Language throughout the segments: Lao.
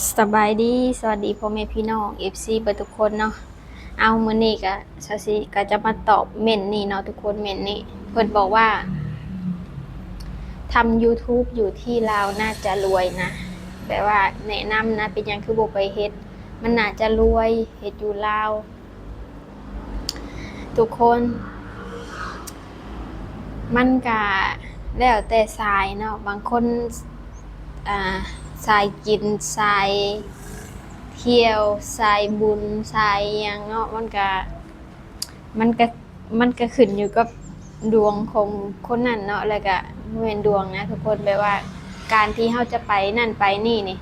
ສະບາຍດີ ສະຫວັດດີພໍ່ແມ່ພີ່ນ້ອງ ເອັຟຊີ ເບິດທຸກຄົນເນາະ. ເອົາ ມື້ນີ້ກະ ສາວສີກະຈະມາຕອບເມັ້ນນີ້ເນາະທຸກຄົນ. ເມັ້ນນີ້ເພິ່ນບອກວ່າ ທຳ YouTube ຢູ່ທີ່ລາວໜ້າຈະລວຍນະ ແບບວ່າແນະນຳນະ ເປັນຫຍັງຄືບໍ່ໄປເຮັດ ມັນໜ້າຈະລວຍ ເຮັດຢູ່ລາວ. ທຸກຄົນ ມັນກະແລ້ວແຕ່ສາຍເນາະ ບາງຄົນ ອ່າ ສາຍກິນ ສາຍທ່ຽວ ສາຍບຸນ ສາຍຫຍັງເນາະ ມັນກະ ມັນກະ ມັນກະຂຶ້ນຢູ່ກັບດວງຂອງຄົນນັ້ນເນາະ ແລ້ວກະບໍ່ແມ່ນດວງນະທຸກຄົນ ແບບວ່າການທີ່ເຮົາຈະໄປນັ້ນໄປນີ້ນີ້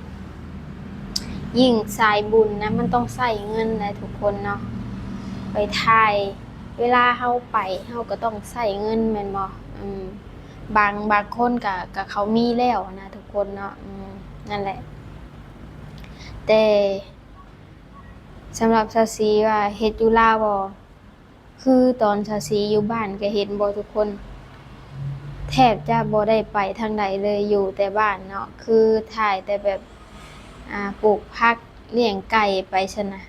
ຍິ່ງສາຍບຸນນະ ມັນຕ້ອງໃຊ້ເງິນນະທຸກຄົນເນາະ ໄປຖ່າຍ ເວລາເຮົາໄປ ເຮົາກໍຕ້ອງໃຊ້ເງິນແມ່ນບໍ່? ອືມ ບາງ ບາງຄົນກະ ກະເຂົາມີແລ້ວນະທຸກຄົນເນາະ. ອືມ ນັ້ນແຫຼະ ແຕ່ສຳລັບສາວສີວ່າເຮັດຢູ່ລາວບໍ່? ຄືຕອນສາວສີຢູ່ບ້ານກໍເຫັນບໍ່ທຸກຄົນ ແທບຈະບໍ່ໄດ້ໄປທາງໃດເລີຍ ຢູ່ແຕ່ບ້ານເນາະ ຄືຖ່າຍແຕ່ແບບ ອ່າ ປູກຜັກ ລ້ຽງໄກ່ໄປຊັ້ນນະ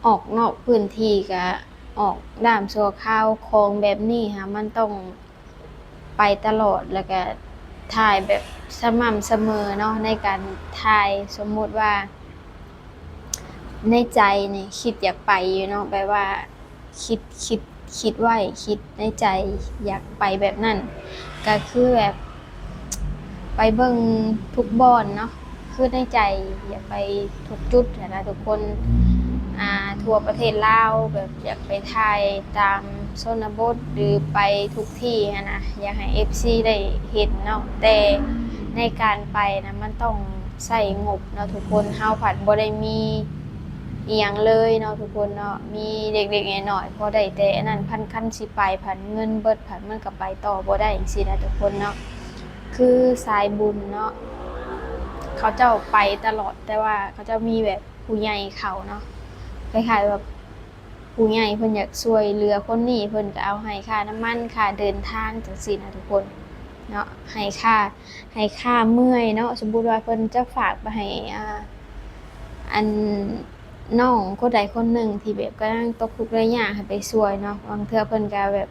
ອອກນອກພື້ນທີ່ກໍອອກດ້າມຊົ່ວຄາວ. ຂອງແບບນີ້ຫາ ມັນຕ້ອງໄປຕະຫຼອດ ແລ້ວກໍຖ່າຍແບບສະໝ່ຳສະເໝີເນາະ ໃນການຖ່າຍ. ສົມມຸດວ່າ ໃນໃຈນີ້ຄິດຢາກໄປຢູ່ເນາະ ແບບວ່າຄິດ ຄິດ ຄິດໄວ້ ຄິດໃນໃຈຢາກໄປແບບນັ້ນ ກະຄືແບບໄປເບິ່ງທຸກບ່ອນເນາະ ຄືໃນໃຈຢາກໄປທຸກຈຸດຫັ້ນນະທຸກຄົນ ອ່າ ທົ່ວປະເທດລາວ ແບບຢາກໄປຖ່າຍຕາມຊົນນະບົດ ຫຼື ໄປທຸກທີ່ຫັ້ນນະ ຢາກໃຫ້ເອັຟຊີໄດ້ເຫັນເນາະ ແຕ່ໃນການໄປນະ ມັນຕ້ອງ ໃຊ້ງົບເນາະທຸກຄົນ ເຮົາພັດບໍ່ໄດ້ມີອີ່ຫຍັງເລີຍເນາະທຸກຄົນເນາະ ມີເລັກໆນ້ອຍໆ ພໍໄດ້ແຕ່ອັນນັ້ນ ຄັນ ຄັນຊິໄປພັດເງິນເບິດ ພັດມັນກໍໄປຕໍ່ບໍ່ໄດ້ຈັ່ງຊີ້ນະທຸກຄົນເນາະ. ຄືສາຍບຸນເນາະ ເຂົາເຈົ້າໄປຕະຫຼອດ ແຕ່ວ່າເຂົາເຈົ້າມີແບບຜູ້ໃຫຍ່ເຂົາເນາະ ຄ້າຍໆແບບ ຜູ້ໃຫຍ່ເພິ່ນຢາກຊ່ວຍເຫຼືອຄົນນີ້ ເພິ່ນກໍເອົາໃຫ້ຄ່ານ້ຳມັນ ຄ່າເດີນທາງຈັ່ງຊີ້ນະທຸກຄົນເນາະ ໃຫ້ຄ່າ ໃຫ້ຄ່າເມື່ອຍເນາະ. ສົມມຸດວ່າເພິ່ນຈະຝາກໄປໃຫ້ ອ່າ ອັນ ນ້ອງຄົນໃດຄົນໜຶ່ງທີ່ແບບກຳລັງຕົກທຸກໄດ້ຍາກໃຫ້ໄປຊ່ວຍເນາະ ບາງເທື່ອເພິ່ນກໍແບບ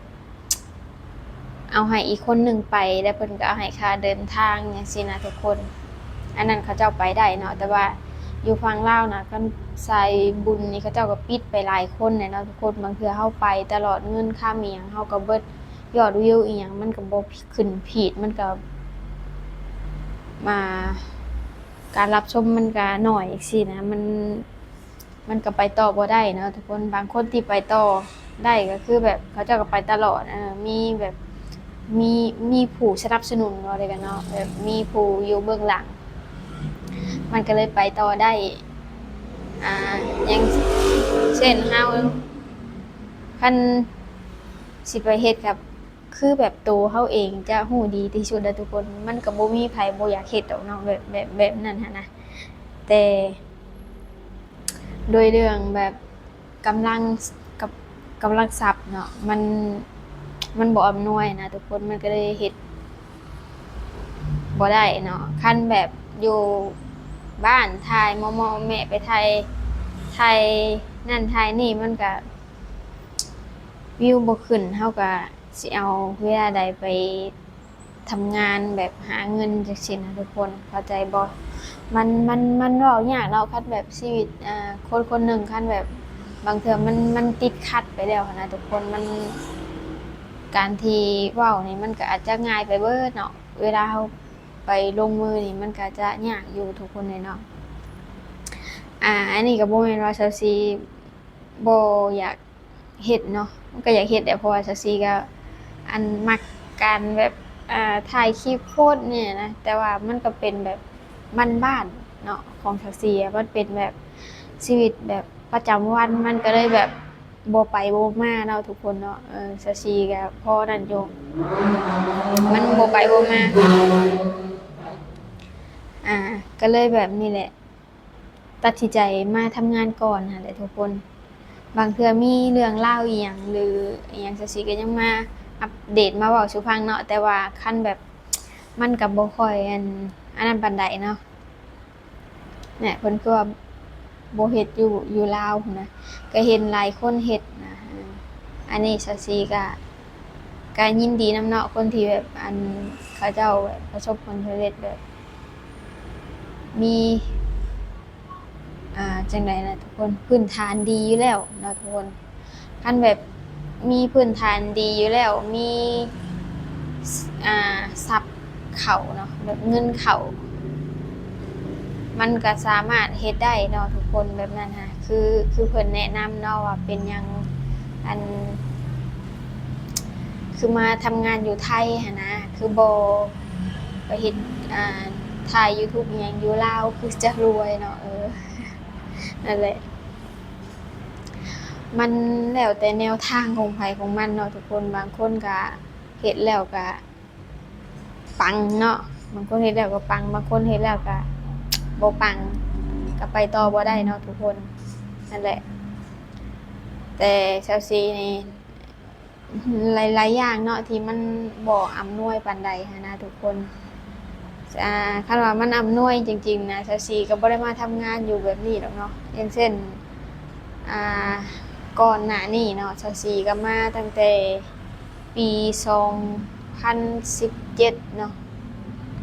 ເອົາໃຫ້ອີກຄົນໜຶ່ງໄປ ແລ້ວເພິ່ນກໍເອົາໃຫ້ຄ່າເດີນທາງຈັ່ງຊີ້ນະທຸກຄົນ ອັນນັ້ນເຂົາເຈົ້າໄປໄດ້ເນາະ. ແຕ່ວ່າຢູ່ຝັ່ງລາວນະ ຄັນສາຍບຸນນີ້ເຂົາເຈົ້າກໍປິດໄປຫຼາຍຄົນແຫຼະເນາະທຸກຄົນ ບາງເທື່ອເຮົາໄປຕະຫຼອດ ເງິນຄຳອີ່ຫຍັງເຮົາກໍເບິດ ຍອດວິວອີ່ຫຍັງມັນກໍບໍ່ຂຶ້ນຟີດ ມັນກໍ ມາ ການຮັບຊົມມັນກໍໜ້ອຍຈັ່ງຊີ້ນະ ມັນ ມັນກໍໄປຕໍ່ບໍ່ໄດ້ເນາະທຸກຄົນ. ບາງຄົນທີ່ໄປຕໍ່ໄດ້ກໍຄືແບບເຂົາເຈົ້າກໍໄປຕະຫຼອດ ເອີ ມີແບບ ມີ ມີຜູ້ສະໜັບສະໜູນ ເວົ້າໄດ້ກັນເນາະ ແບບມີຜູ້ຢູ່ເບື້ອງຫຼັງ ມັນກໍເລີຍໄປຕໍ່ໄດ້. ອ່າ ຢ່າງເຊັ່ນເຮົາ ຄັນຊິໄປເຮັດກັບ ຄືແບບໂຕເຮົາເອງຈະຮູ້ດີທີ່ສຸດແຫຼະທຸກຄົນ ມັນກໍບໍ່ມີໃຜບໍ່ຢາກເຮັດດອກເນາະ ແບບ ແບບ ແບບນັ້ນຫັ້ນນະ ແຕ່ໂດຍເລື່ອງແບບກຳລັງ ກຳ ກຳລັງຊັບເນາະ ມັນ ມັນບໍ່ອຳນວຍນະທຸກຄົນ ມັນກໍເລີຍເຮັດບໍ່ໄດ້ເນາະ. ຄັນແບບຢູ່ບ້ານຖ່າຍເໝາະໆແມະ ໄປຖ່າຍ ຖ່າຍນັ້ນຖ່າຍນີ້ ມັນກໍວິວບໍ່ຂຶ້ນ ເຮົາກໍ ຊິເອົາເວລາໃດໄປທຳງານແບບຫາເງິນຈັ່ງຊີ້ນະທຸກຄົນ ເຂົ້າໃຈບໍ່? ມັນ ມັນ ມັນເວົ້າຍາກເນາະ ຄັນແບບຊີວິດ ອ່າ ຄົນຄົນໜຶ່ງ ຄັນແບບບາງເທື່ອມັນ ມັນຕິດຂັດໄປແລ້ວຫັ້ນນະທຸກຄົນ ມັນ ການທີ່ເວົ້ານີ້ມັນກໍອາດຈະງ່າຍໄປເບີດເນາະ ເວລາເຮົາໄປລົງມືນີ້ມັນກໍຈະຍາກຢູ່ທຸກຄົນເດເນາະ. ອ່າ ອັນນີ້ກໍບໍ່ແມ່ນວ່າສາວສີບໍ່ຢາກ ເຮັດເນາະ ມັນກໍຢາກເຮັດແຫຼະ ເພາະວ່າສາວສີກໍ ອັນ ມັກການແບບ ອ່າ ຖ່າຍຄລິບໂພສນີ້ນະ ແຕ່ວ່າມັນກໍເປັນແບບບ້ານໆເນາະ ຂອງສາວສີອະ ມັນເປັນແບບຊີວິດແບບປະຈຳວັນ ມັນກໍເລີຍແບບບໍ່ໄປບໍ່ມາເນາະທຸກຄົນເນາະ. ເອີ ສາວສີກໍພໍນັ້ນຢູ່ ມັນບໍ່ໄປບໍ່ມາ ອ່າ ກໍເລີຍແບບນີ້ແຫຼະ ຕັດສິນໃຈມາທຳງານກ່ອນຫັ້ນແຫຼະທຸກຄົນ. ບາງເທື່ອມີເລື່ອງລາວອີ່ຫຍັງ ຫຼື ອີ່ຫຍັງຈັ່ງຊີ້ ກໍຍັງມາອັບເດດມາເວົ້າສູ່ຟັງເນາະ ແຕ່ວ່າຄັນແບບ ມັນກໍບໍ່ຄ່ອຍ ອັນ ອັນນັ້ນປານໃດເນາະ. ແນະ ເພິ່ນຄືວ່າບໍ່ເຮັດຢູ່ ຢູ່ລາວພຸ້ນນະ ກໍເຫັນຫຼາຍຄົນເຮັດນະ. ອັນນີ້ສາວສີກໍ ກໍຍິນດີນຳເນາະ ຄົນທີ່ແບບ ອັນ ເຂົາເຈົ້າແບບປະສົບຜົນສຳເລັດ ແບບມີ ອ່າ ຈັ່ງໃດນະທຸກຄົນ ພື້ນຖານດີຢູ່ແລ້ວເນາະທຸກຄົນ. ຄັນແບບມີພື້ນຖານດີຢູ່ແລ້ວ ມີ ອ່າ ຊັບເຂົ້າເນາະ ແບບເງິນເຂົ້າ ມັນກໍສາມາດເຮັດໄດ້ເນາະທຸກຄົນ ແບບນັ້ນນະ. ຄື ຄືເພິ່ນແນະນຳເນາະວ່າເປັນຫຍັງ ອັນ ຄືມາທຳງານຢູ່ໄທຫັ້ນນະ ຄືບໍ່ໄປເຮັດ ອ່າ ຖ່າຍຢູທູບອີ່ຫຍັງຢູ່ລາວ ຄືຈະລວຍເນາະ. ເອີ ນັ້ນແຫຼະ ມັນແລ້ວແຕ່ແນວທາງຂອງໃຜຂອງມັນເນາະທຸກຄົນ. ບາງຄົນກະເຮັດແລ້ວກະປັງເນາະ ບາງຄົນເຮັດແລ້ວກະປັງ ບາງຄົນເຮັດແລ້ວກະບໍ່ປັງ ກະໄປຕໍ່ບໍ່ໄດ້ເນາະທຸກຄົນ. ນັ້ນແຫຼະ ແຕ່ສາວສີນີ້ ຫຼາຍໆຢ່າງເນາະ ທີ່ມັນບໍ່ອຳນວຍປານໃດຫັ້ນນະທຸກຄົນ. ອ່າ ຄັນວ່າມັນອຳນວຍຈິງໆນະ ສາວສີກໍບໍ່ໄດ້ມາທຳງານຢູ່ແບບນີ້ດອກເນາະ. ຢ່າງເຊັ່ນ ອ່າ ກ່ອນໜ້ານີ້ເນາະ ສາວສີກໍມາຕັ້ງແຕ່ປີສອງພັນສິບເຈັດເນາະ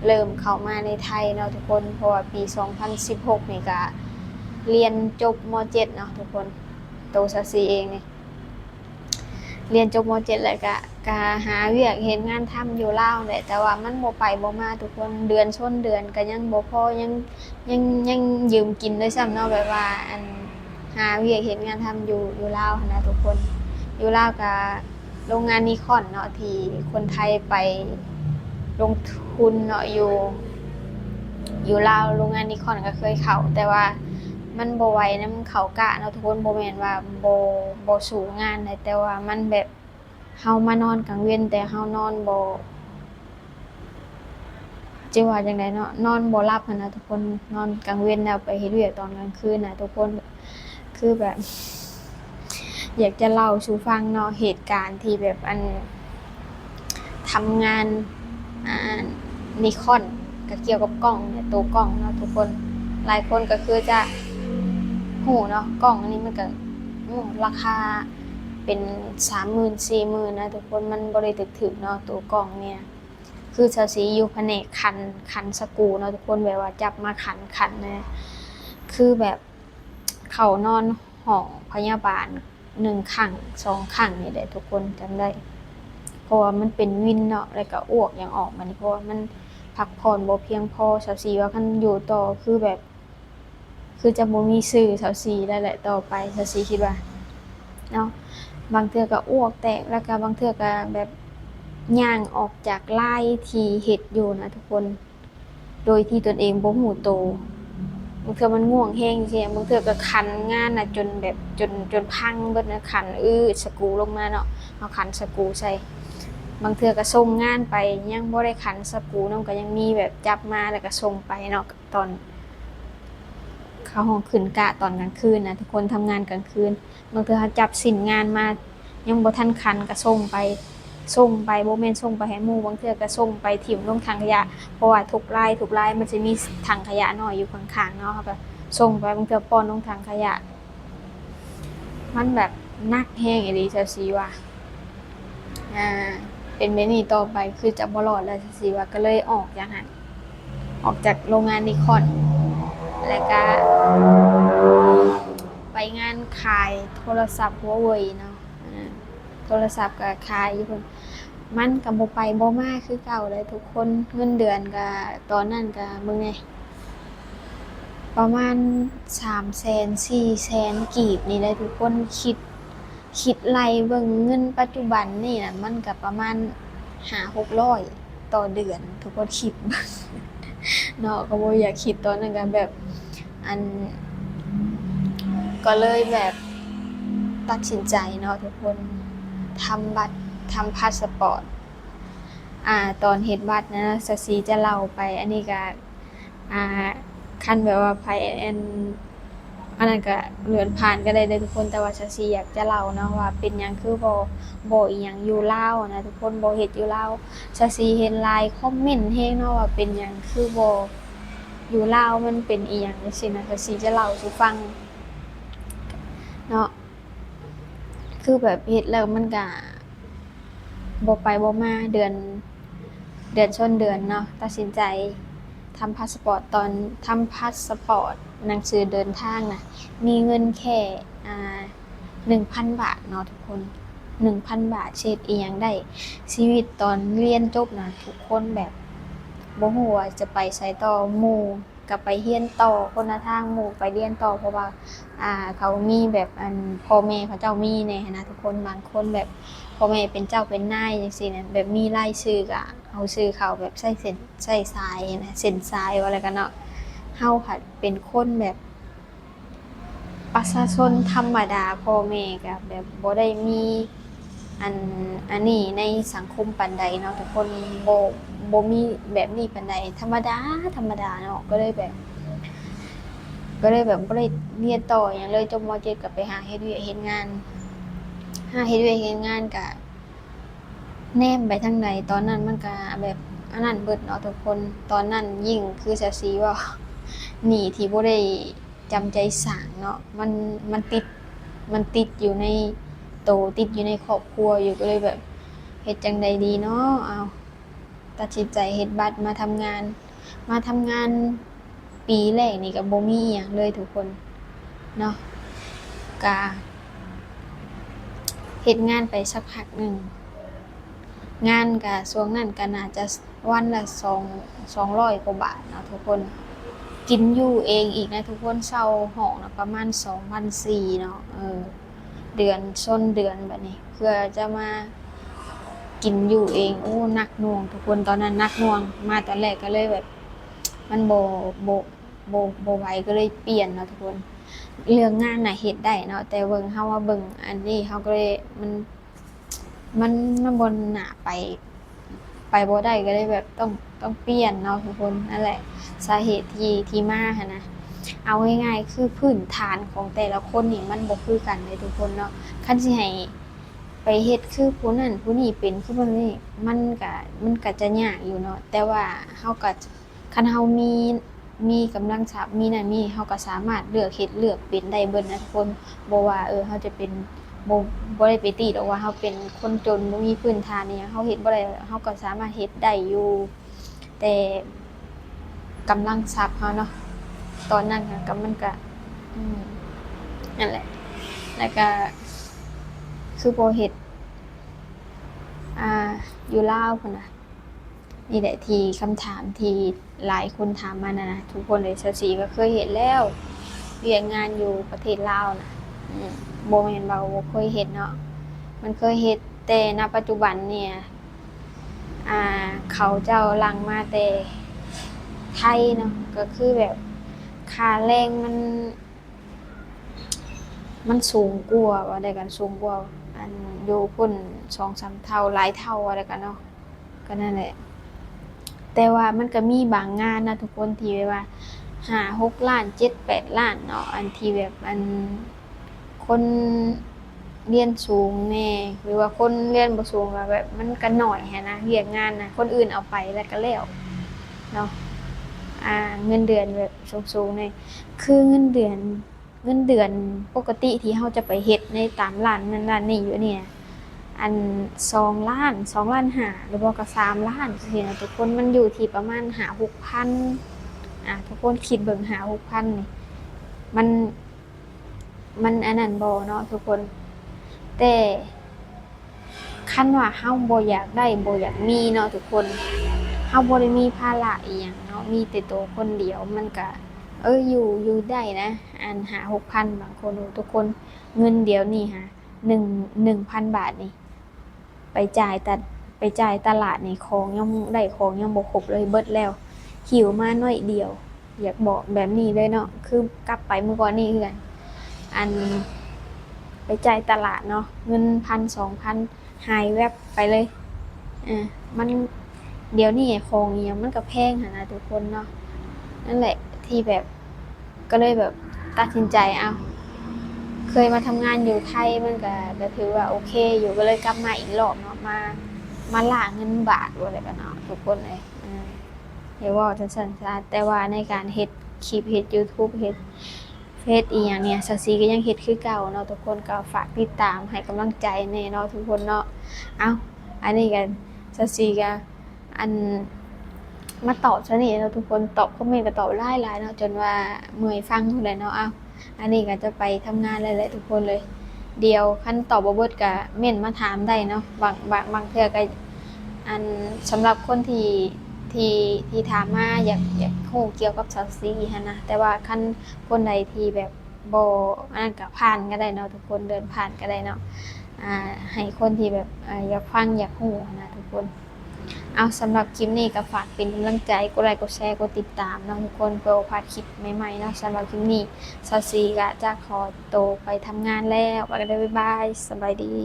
ເລີ່ມເຂົ້າມາໃນໄທເນາະທຸກຄົນ. ເພາະວ່າປີສອງພັນສິບຫົກນີ້ກໍລຽນຈົບ ມ.ເຈັດ ເນາະທຸກຄົນ. ໂຕສາວສີເອງນີ້ ລຽນຈົບ ມ.ເຈັດ ແລ້ວກະ ກະຫາວຽກເຮັດງານທຳຢູ່ລາວແຫຼະ ແຕ່ວ່າມັນບໍ່ໄປບໍ່ມາທຸກຄົນ. ເດືອນຊົນເດືອນກະຍັງບໍ່ພໍ ຍັງ ຍັງ ຍັງຢືມກິນດ້ວຍຊ້ຳເນາະ ແບບວ່າ ອັນ ຫາວຽກເຮັດງານທຳຢູ່ ຢູ່ລາວຫັ້ນນະທຸກຄົນ. ຢູ່ລາວກະໂຮງງານນີຄອນເນາະ ທີ່ຄົນໄທໄປລົງທຶນເນາະ ຢູ່ ຢູ່ລາວ ໂຮງງານນີຄອນກໍເຄີຍເຂົ້າ ແຕ່ວ່າມັນບໍ່ໄຫວນຳເຂົາກະເນາະທຸກຄົນ. ບໍ່ແມ່ນວ່າບໍ່ ບໍ່ສູ້ງານໃດ ແຕ່ວ່າມັນແບບ ເຮົາມານອນກາງເວັນ ແຕ່ເຮົານອນບໍ່ ຈະວ່າຈັ່ງໃດເນາະ ນອນບໍ່ຫຼັບຫັ້ນນະທຸກຄົນ. ນອນກາງເວັນແລ້ວໄປເຮັດວຽກຕອນກາງຄືນນະທຸກຄົນ. ຄືແບບ ຢາກຈະເລົ່າສູ່ຟັງເນາະ ເຫດການທີ່ແບບ ອັນ ທຳງານ ອ່າ ນີຄອນ ກໍກ່ຽວກັບກ້ອງເນຍ ໂຕກ້ອງເນາະທຸກຄົນ. ຫຼາຍຄົນກໍຄືຈະຮູ້ເນາະ ກ້ອງອັນນີ້ມັນກໍ ໂອ້ ລາຄາເປັນສາມໝື່ນ ສີ່ໝື່ນນະທຸກຄົນ ມັນບໍ່ໄດ້ຖືກໆເນາະ ໂຕກ້ອງເນຍ. ຄືສາວສີຢູ່ພະແນກຂັນ ຂັນສະກູເນາະທຸກຄົນ ແບບວ່າຈັບມາຂັນ ຂັນນະ ຄືແບບ ເຂົ້ານອນຫ້ອງພະຍາບານໜຶ່ງຄັ້ງສອງຄັ້ງນີ້ແຫຼະທຸກຄົນ ຈຳໄດ້ ເພາະວ່າມັນເປັນວິນເນາະ ແລ້ວກະອວກຫຍັງອອກ ບາດນີ້ເພາະວ່າມັນພັກຜ່ອນບໍ່ພຽງພໍ. ສາວສີວ່າຄັນຢູ່ຕໍ່ຄືແບບ ຄືຈະບໍ່ມີຊື່ສາວສີແລ້ວແຫຼະຕໍ່ໄປ ສາວສີຄິດວ່າເນາະ. ບາງເທື່ອກະອວກແຕກ ແລ້ວກະບາງເທື່ອກະແບບຍ່າງອອກຈາກລາຍທີ່ເຮັດຢູ່ນະທຸກຄົນ ໂດຍທີ່ຕົນເອງບໍ່ຮູ້ໂຕ. ບາງເທື່ອມັນງ່ວງແຮງຈັ່ງຊີ້ ບາງເທື່ອກໍຂັນງານນະ ຈົນແບບ ຈົນ ຈົນພັງເບິດນະ ຂັນ ອື ສະກູລົງມາເນາະ ເຮົາຂັນສະກູໃສ່. ບາງເທື່ອກໍສົ່ງງານໄປ ຍັງບໍ່ໄດ້ຂັນສະກູນຳ ກໍຍັງມີແບບຈັບມາແລ້ວກໍສົ່ງໄປເນາະ ຕອນເຂົາຮ້ອງຂຶ້ນກະຕອນກາງຄືນນະ ທຸກຄົນທຳງານກາງຄືນ. ບາງເທື່ອເຮົາຈັບຊິ້ນງານມາ ຍັງບໍ່ທັນຂັນກໍສົ່ງໄປ ສົ່ງໄປ ບໍ່ແມ່ນສົ່ງໄປໃຫ້ໝູ່ ບາງເທື່ອກໍສົ່ງໄປຖິ້ມລົງຖັງຂະຫຍະ ເພາະວ່າທຸກລາຍ ທຸກລາຍມັນຈະມີຖັງຂະຫຍະນ້ອຍຢູ່ຂ້າງໆເນາະ ເຮົາກໍສົ່ງໄປ ບາງເທື່ອປ້ອນລົງຖັງຂະຫຍະ. ມັນແບບໜັກແຮງອີ່ຫຼີ ສາວສີວ່າ ອ່າ ເປັນແບບນີ້ຕໍ່ໄປຄືຈະບໍ່ລອດແລ້ວ ສາວສີວ່າ ກໍເລີຍອອກຈາກຫັ້ນ ອອກຈາກໂຮງງານນີຄອນ ແລ້ວກະໄປງານຂາຍໂທລະສັບຫົວເຫວີຍເນາະ. ອ່າ ໂທລະສັບກະຂາຍຢູ່ພຸ້ນ ມັນກະບໍ່ໄປບໍ່ມາຄືເກົ່າເລີຍທຸກຄົນ. ເງິນເດືອນກະ ຕອນນັ້ນກະເບິ່ງແດ່ ປະມານສາມແສນ ສີ່ແສນກີບນີ້ແຫຼະທຸກຄົນ. ຄິດ ຄິດໄລ່ເບິ່ງເງິນປັດຈຸບັນນີ້ນະ ມັນກະປະມານຫ້າຫົກຮ້ອຍຕໍ່ເດືອນ ທຸກຄົນຄິດເບິ່ງເນາະ. ກໍບໍ່ຢາກຄິດ ຕອນນັ້ນກະແບບ ອັນ ກໍເລີຍແບບຕັດສິນໃຈເນາະທຸກຄົນ ທຳບັດ ທຳພາສະປອດ. ອ່າ ຕອນເຮັດບັດນະ ສາວສີຈະເລົ່າໄປ ອັນນີ້ກະ ອ່າ ຄັນແບບວ່າໃຜ ອັນ ອັນນັ້ນກະເລື່ອນຜ່ານກໍໄດ້ເດີທຸກຄົນ ແຕ່ວ່າສາວສີຢາກຈະເລົ່າເນາະວ່າເປັນຫຍັງຄືບໍ່ ບໍ່ອີ່ຫຍັງຢູ່ລາວນະທຸກຄົນ ບໍ່ເຮັດຢູ່ລາວ. ສາວສີເຫັນຫຼາຍຄອມເມັນແຮງເນາະວ່າເປັນຫຍັງຄືບໍ່ ຢູ່ລາວມັນເປັນອີ່ຫຍັງຈັ່ງຊີ້ນະ ກໍຊິຈະເລົ່າສູ່ຟັງເນາະ. ຄືແບບເຮັດແລ້ວມັນກະບໍ່ໄປບໍ່ມາ ເດືອນ ເດືອນຊົນເດືອນເນາະ ຕັດສິນໃຈທຳພາສະປອດ. ຕອນທຳພາສະປອດ ໜັງສືເດີນທາງນະ ມີເງິນແຄ່ ອ່າ ໜຶ່ງພັນບາດເນາະທຸກຄົນ ໜຶ່ງພັນບາດ ຊິເຮັດອີ່ຫຍັງໄດ້? ຊີວິດຕອນຮຽນຈົບນະ ທຸກຄົນແບບບໍ່ຮູ້ວ່າຈະໄປໃສຕໍ່. ໝູ່ກໍໄປຮຽນຕໍ່ຄົນລະທາງ ໝູ່ໄປຮຽນຕໍ່ ເພາະວ່າ ອ່າ ເຂົາມີແບບ ອັນ ພໍ່ແມ່ເຂົາເຈົ້າມີແດ່ຫັ້ນນະທຸກຄົນ. ບາງຄົນແບບພໍ່ແມ່ເປັນເຈົ້າເປັນນາຍຈັ່ງຊີ້ນະ ແບບມີລາຍຊື່ກໍເອົາຊື່ເຂົາແບບໃຊ້ເສັ້ນໃຊ້ສາຍຫັ້ນນະ ເສັ້ນສາຍວ່າແລ້ວກັນເນາະ. ເຮົາພັດເປັນຄົນແບບ ປະຊາຊົນທຳມະດາ ພໍ່ແມ່ກໍແບບບໍ່ໄດ້ມີອັນ ອັນນີ້ໃນສັງຄົມປານໃດເນາະທຸກຄົນ ບໍ່ ບໍ່ມີແບບນີ້ປານໃດ ທຳມະດາ ທຳມະດາເນາະ. ກໍເລີຍແບບ ກໍເລີຍແບບບໍ່ໄດ້ຮຽນຕໍ່ຫຍັງເລີຍ ຈົບ ມ.ເຈັດ ກໍໄປຫາເຮັດວຽກເຮັດງານ ຫາເຮັດວຽກເຮັດງານ ກໍແນມໄປທາງໃດ ຕອນນັ້ນມັນກໍແບບອັນນັ້ນເບິດເນາະທຸກຄົນ. ຕອນນັ້ນຍິ່ງຄືສາວສີເວົ້າ ໜີ້ທີ່ບໍ່ໄດ້ ຈຳໃຈສ້າງເນາະ ມັນ ມັນຕິດ ມັນຕິດຢູ່ໃນໂຕ ຕິດຢູ່ໃນຄອບຄົວຢູ່ ກໍເລີຍແບບເຮັດຈັ່ງໃດດີເນາະ. ເອົາ ຕັດສິນໃຈເຮັດບັດມາທຳງານ ມາທຳງານປີແລກນີ້ກໍບໍ່ມີອີ່ຫຍັງເລີຍທຸກຄົນເນາະ ກະເຮັດງານໄປສັກພັກໜຶ່ງ ງານກະ ຊ່ວງນັ້ນກະໜ້າຈະວັນລະສອງ ສອງຮ້ອຍກວ່າບາດເນາະທຸກຄົນ. ກິນຢູ່ເອງອີກນະທຸກຄົນ ເຊົ່າຫ້ອງນະປະມານສອງພັນສີ່ເນາະ ເອີ ເດືອນຊົນເດືອນບາດນີ້ ເພື່ອຈະມາກິນຢູ່ເອງ. ໂອ້ ໜັກໜ່ວງທຸກຄົນ ຕອນນັ້ນໜັກໜ່ວງ ມາຕອນແລກກໍເລີຍແບບ ມັນບໍ່ ບໍ່ ບໍ່ ບໍ່ໄຫວ ກໍເລີຍປ່ຽນເນາະທຸກຄົນ. ເລື່ອງງານນະເຮັດໄດ້ເນາະ ແຕ່ເບິ່ງ ເຮົາມາເບິ່ງອັນນີ້ ເຮົາກໍເລີຍ ມັນ ມັນ ມັນບໍ່ໜ້າໄປ ໄປບໍ່ໄດ້ ກໍເລີຍແບບຕ້ອງ ຕ້ອງປ່ຽນເນາະທຸກຄົນ. ນັ້ນແຫຼະສາເຫດທີ່ ທີ່ມາຫັ້ນນະ. ເອົາງ່າຍໆ ຄືພື້ນຖານຂອງແຕ່ລະຄົນນີ້ມັນບໍ່ຄືກັນເດ້ທຸກຄົນເນາະ. ຄັນຊິໃຫ້ໄປເຮັດຄືຜູ້ນັ້ນຜູ້ນີ້ເປັນ ຄືຜູ້ນີ້ ມັນກະ ມັນກະຈະຍາກຢູ່ເນາະ ແຕ່ວ່າເຮົາກະ ຄັນເຮົາມີ ມີກຳລັງຊັບ ມີນັ້ນມີນີ້ ເຮົາກໍສາມາດເລືອກເຮັດເລືອກເປັນໄດ້ເບິດນະທຸກຄົນ. ບໍ່ວ່າ ເອີ ເຮົາຈະເປັນ ບໍ່ ບໍ່ໄດ້ໄປຕິດອກວ່າເຮົາເປັນຄົນຈົນ ບໍ່ມີພື້ນຖານອີ່ຫຍັງ ເຮົາເຮັດບໍ່ໄດ້ ເຮົາກໍສາມາດເຮັດໄດ້ຢູ່ ແຕ່ກຳລັງຊັບເຮົາເນາະ ຕອນນັ້ນກໍ ມັນກໍ ອືມ ນັ້ນແຫຼະ ແລ້ວກໍຄືບໍ່ເຮັດ ອ່າ ຢູ່ລາວພຸ້ນນະ. ນີ້ແຫຼະທີ່ຄຳຖາມທີ່ຫຼາຍຄົນຖາມມານະ ທຸກຄົນເອີຍ. ສາວສີກໍເຄີຍເຮັດແລ້ວ ວຽກງານຢູ່ປະເທດລາວນະ ອືມ ບໍ່ແມ່ນວ່າບໍ່ເຄີຍເຮັດເນາະ ມັນເຄີຍເຮັດ ແຕ່ນະປັດຈຸບັນນີ້ ອ່າ ເຂົາເຈົ້າຫຼັ່ງມາແຕ່ໄທເນາະ ກໍຄືແບບຄ່າແຮງມັນ ມັນສູງກວ່າ ວ່າໄດ້ກັນ ສູງກວ່າອັນຢູ່ພຸ້ນສອງສາມເທົ່າ ຫຼາຍເທົ່າ ວ່າໄດ້ກັນເນາະ ກໍນັ້ນແຫຼະ. ແຕ່ວ່າມັນກໍມີບາງງານນະທຸກຄົນ ທີ່ແບບວ່າຫ້າຫົກລ້ານ ເຈັດແປດລ້ານເນາະ ອັນທີ່ແບບ ອັນຄົນຮຽນສູງແດ່ ຫຼືວ່າຄົນຮຽນບໍ່ສູງ ກໍແບບມັນກໍໜ້ອຍຫັ້ນນະ ວຽກງານນະ ຄົນອື່ນເອົາໄປແລ້ວກໍແລ້ວເນາະ. ອ່າ ເງິນເດືອນແບບສູງໆແດ່ ຄືເງິນເດືອນ ເງິນເດືອນປົກກະຕິທີ່ເຮົາຈະໄປເຮັດໃນຕາມຮ້ານນັ້ນຮ້ານນີ້ຢູ່ນີ້ນະ ອັນສອງລ້ານ ສອງລ້ານຫ້າ ຫຼືບໍ່ກໍສາມລ້ານຈັ່ງຊີ້ນະທຸກຄົນ ມັນຢູ່ທີ່ປະມານຫ້າຫົກພັນ ອ່າ ທຸກຄົນຄິດເບິ່ງ ຫ້າຫົກພັນນີ້ ມັນ ມັນອັນນັ້ນບໍ່ເນາະທຸກຄົນ. ແຕ່ ຄັນວ່າເຮົາບໍ່ຢາກໄດ້ບໍ່ຢາກມີເນາະທຸກຄົນ ເຮົາບໍ່ໄດ້ມີພາລະອີ່ຫຍັງເນາະ ມີແຕ່ໂຕຄົນດຽວ ມັນກະ ເອີ ຢູ່ ຢູ່ໄດ້ນະ ອັນຫ້າຫົກພັນ ບາງຄົນ ໂອ້ ທຸກຄົນ ເງິນດຽວນີ້ຫາ ໜຶ່ງ ໜຶ່ງພັນບາດນີ້ ໄປຈ່າຍຕະ ໄປຈ່າຍຕະຫຼາດນີ້ ຂອງຍັງ ໄດ້ຂອງຍັງບໍ່ຄົບເລີຍ ເບິດແລ້ວ ຫິ້ວມາໜ້ອຍດຽວ ຢາກບອກແບບນີ້ເລີຍເນາະ ຄືກັບໄປມື້ກ່ອນນີ້ຄືກັນ ອັນ ໄປຈ່າຍຕະຫຼາດເນາະ ເງິນພັນສອງພັນ ຫາຍແວັບໄປເລີຍ ເອີ ມັນ ດຽວນີ້ຂອງອີ່ຫຍັງມັນກໍແພງຫັ້ນນະທຸກຄົນເນາະ. ນັ້ນແຫຼະທີ່ແບບ ກໍເລີຍແບບຕັດສິນໃຈ ເອົາ ເຄີຍມາທຳງານຢູ່ໄທ ມັນກໍ ກໍຖືວ່າໂອເຄຢູ່ ກໍເລີຍກັບມາອີກລອບເນາະ ມາ ມາລ້າເງິນບາດ ວ່າແລ້ວກັນເນາະ ທຸກຄົນເອີຍ. ອືມ ຢ່າເວົ້າຈັ່ງຊັ້ນຊະ. ແຕ່ວ່າໃນການເຮັດຄລິບ ເຮັດ YouTube ເຮັດເຟສອີ່ຫຍັງນີ້ ສາວສີກໍຍັງເຮັດຄືເກົ່າເນາະທຸກຄົນ. ກໍຝາກຕິດຕາມໃຫ້ກຳລັງໃຈແດ່ເນາະທຸກຄົນເນາະ. ເອົ້າ ອັນນີ້ກໍ ສາວສີກໍ ອັນ ມາຕອບຊ່ຳນີ້ເນາະທຸກຄົນ. ຕອບຄອມເມັນກໍຕອບຫຼາຍໆເນາະ ຈົນວ່າເມື່ອຍຟັງພຸ້ນແຫຼະເນາະ. ເອົ້າ ອັນນີ້ກໍຈະໄປທຳງານແລ້ວແຫຼະທຸກຄົນເລີຍ. ດຽວຄັນຕອບບໍ່ເບິດກໍເມັນມາຖາມໄດ້ເນາະ. ບາງ ບາງ ບາງເທື່ອກໍ ອັນ ສຳລັບຄົນທີ່ ທີ່ ທີ່ຖາມມາ ຢາກ ຢາກຮູ້ກ່ຽວກັບສາວສີຫັ້ນນະ. ແຕ່ວ່າຄັນຄົນໃດທີ່ແບບບໍ່ອັນນັ້ນກໍຜ່ານກໍໄດ້ເນາະທຸກຄົນ ເລື່ອນຜ່ານກໍໄດ້ເນາະ. ອ່າ ໃຫ້ຄົນທີ່ແບບ ອ່າ ຢາກຟັງຢາກຮູ້ຫັ້ນນະທຸກຄົນ. ເອົາ ສຳລັບຄລິບນີ້ກໍຝາກເປັນກຳລັງໃຈ ກົດໄລ ກົດແຊ ກົດຕິດຕາມເນາະທຸກຄົນ ເພື່ອບໍ່ພາດຄລິບໃໝ່ໆເນາະ. ສຳລັບຄລິບນີ້ ສາວສີກໍຈະຂໍໂຕໄປທຳງານແລ້ວ. ໄປກັນເດີ ບາຍບາຍ ສະບາຍດີ.